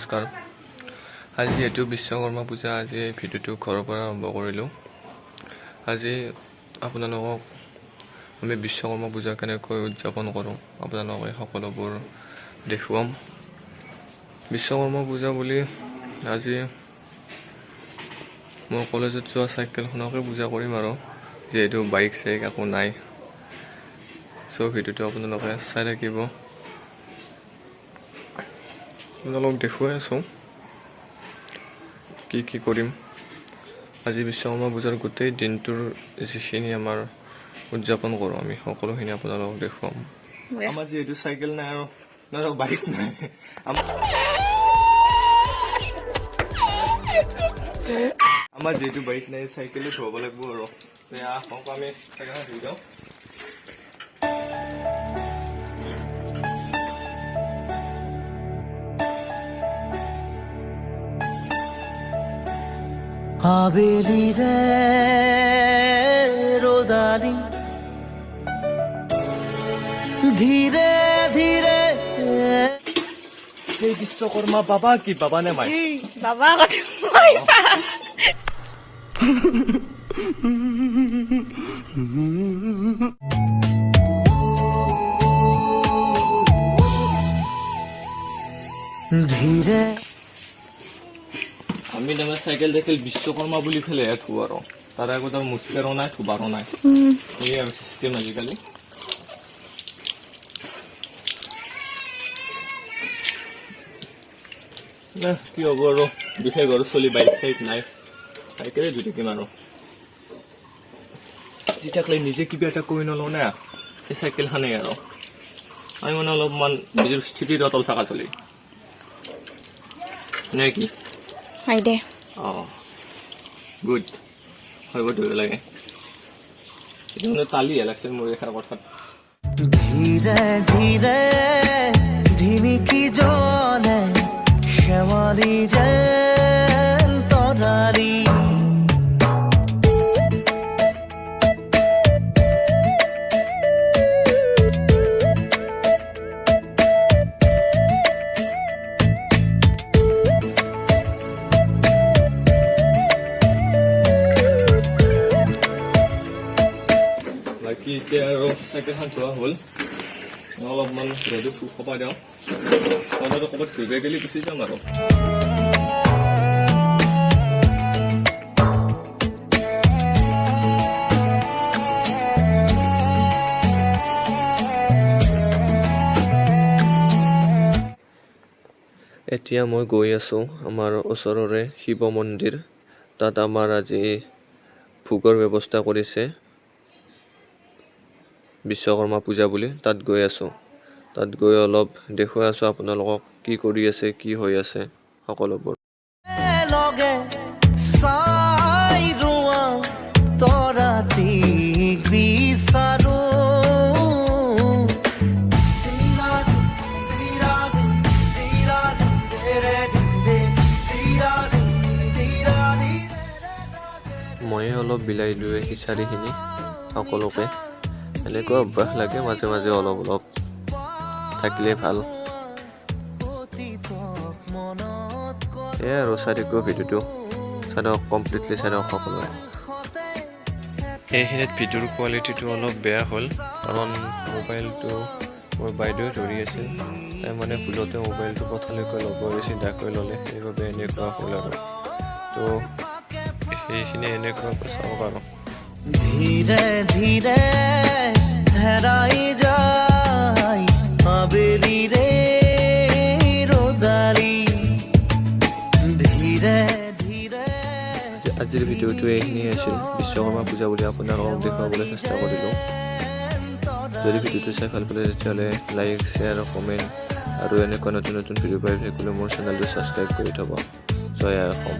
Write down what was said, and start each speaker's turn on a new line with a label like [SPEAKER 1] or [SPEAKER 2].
[SPEAKER 1] নমস্কাৰ। আজি যিহেতু বিশ্বকৰ্মা পূজা, আজি এই ভিডিঅ'টো ঘৰৰ পৰা আৰম্ভ কৰিলোঁ। আজি আপোনালোকক আমি বিশ্বকৰ্মা পূজা কেনেকৈ উদযাপন কৰোঁ, আপোনালোকে সকলোবোৰ দেখুৱাম। বিশ্বকৰ্মা পূজা বুলি আজি মই কলেজত যোৱা চাইকেলখনকে পূজা কৰিম আৰু, যিহেতু বাইক চাইক একো নাই। চ' ভিডিঅ'টো আপোনালোকে চাই থাকিব। আপোনালোকক দেখুৱাই আছোঁ কি কি কৰিম আজি। বিশ্বকৰ্মা পূজাৰ গোটেই দিনটোৰ যিখিনি আমাৰ উদযাপন কৰোঁ আমি, সকলোখিনি আপোনালোকক দেখুৱাম। আমাৰ যিহেতু চাইকেল নাই আৰু বাইক নাই, আমাৰ যিহেতু বাইক নাই, চাইকেলে ধুৱাব লাগিব আৰু। আহক, আমি চাইকেলখন ধুই দিওঁ।
[SPEAKER 2] আবেলিৰে ৰ'দালি ধীৰে ধীৰে।
[SPEAKER 1] সেই বিশ্বকৰ্মা বাবা কি বাবা নে মাই?
[SPEAKER 3] বাবা কথা।
[SPEAKER 2] ধীৰে।
[SPEAKER 1] আমি তাৰমানে চাইকেল দেখিল বিশ্বকৰ্মা বুলি পেলাইহে থো আৰু তাৰ আগত আৰু মুচকেৰো নাই, থোবাৰো নাই। সেয়ে আৰু চিষ্টেম আজিকালি। না কি হ'ব আৰু, বিশেষ ঘৰৰ চলি, বাইক চাইক নাই, চাইকেলে ধুই থাকিম আৰু। যেতিয়াকলৈ নিজে কিবা এটা কৰি নলওঁ না, সেই চাইকেলখনেই আৰু। আমি মানে অলপমান নিজৰ স্থিতিত অটল থকা চলি নে কি?
[SPEAKER 3] হয় দে।
[SPEAKER 1] অঁ, গুড। হয়, ধৰিব লাগে। এইটো মানে তালিহে লাগছে মোৰ এষাৰ কথাত।
[SPEAKER 2] ধীৰে ধীৰে ধিমিকি জ্বলে শেৱালি যেন তৰালি।
[SPEAKER 1] বাকী এতিয়া আৰু চাইকেলখন ধোৱা হ'ল, অলপমান ৰ'দত শুকাই দিওঁ। তাৰপিছত ক'ৰবাত ঘূৰিব গ'লে গুচি যাম আৰু। এতিয়া মই গৈ আছোঁ আমাৰ ওচৰৰে শিৱ মন্দিৰ। তাত আমাৰ আজি ভোগৰ ব্যৱস্থা কৰিছে বিশ্বকৰ্মা পূজা বুলি। তাত গৈ আছোঁ। তাত গৈ অলপ দেখুৱাই আছোঁ আপোনালোকক কি কৰি আছে, কি হৈ আছে সকলোবোৰ।
[SPEAKER 2] লগে চাই ৰোৱা তৰাটিক বিচাৰো।
[SPEAKER 1] ময়ে অলপ বিলাই দিওঁ খিচাৰিখিনি সকলোকে। এনেকুৱা অভ্যাস লাগে মাজে মাজে, অলপ অলপ থাকিলে ভাল। এয়াই আৰু, চাই থাকিব ভিডিঅ'টো, চাই থাকক, কমপ্লিটলি চাই থাকক সকলোৱে। এইখিনিত ভিডিঅ'ৰ কোৱালিটিটো অলপ বেয়া হ'ল, কাৰণ মোবাইলটো মোৰ বাইদেৱে ধৰি আছিল। তাই মানে ভুলতে মোবাইলটো পথালৈকে ল'ব চিধাকৈ ল'লে, সেইবাবে এনেকুৱা হ'ল আৰু। তো সেইখিনি এনেকুৱাকৈ চাওক আৰু।
[SPEAKER 2] ধীৰে ধীৰে হেৰাই যায় আবেলিৰে ৰ'দালি ধীৰে ধীৰে।
[SPEAKER 1] আজিৰ ভিডিঅ'টো এইখিনিয়ে আছিল। বিশ্বকৰ্মা পূজা বুলি আপোনালোকক দেখুৱাবলৈ চেষ্টা কৰিলোঁ। যদি ভিডিঅ'টো চাই ভাল পালে, তেতিয়াহ'লে লাইক, শ্বেয়াৰ, কমেণ্ট আৰু এনেকুৱা নতুন নতুন ভিডিঅ' পাই থাকিবলৈ মোৰ চেনেলটো ছাবস্ক্ৰাইব কৰি থ'ব। জয় আই অসম।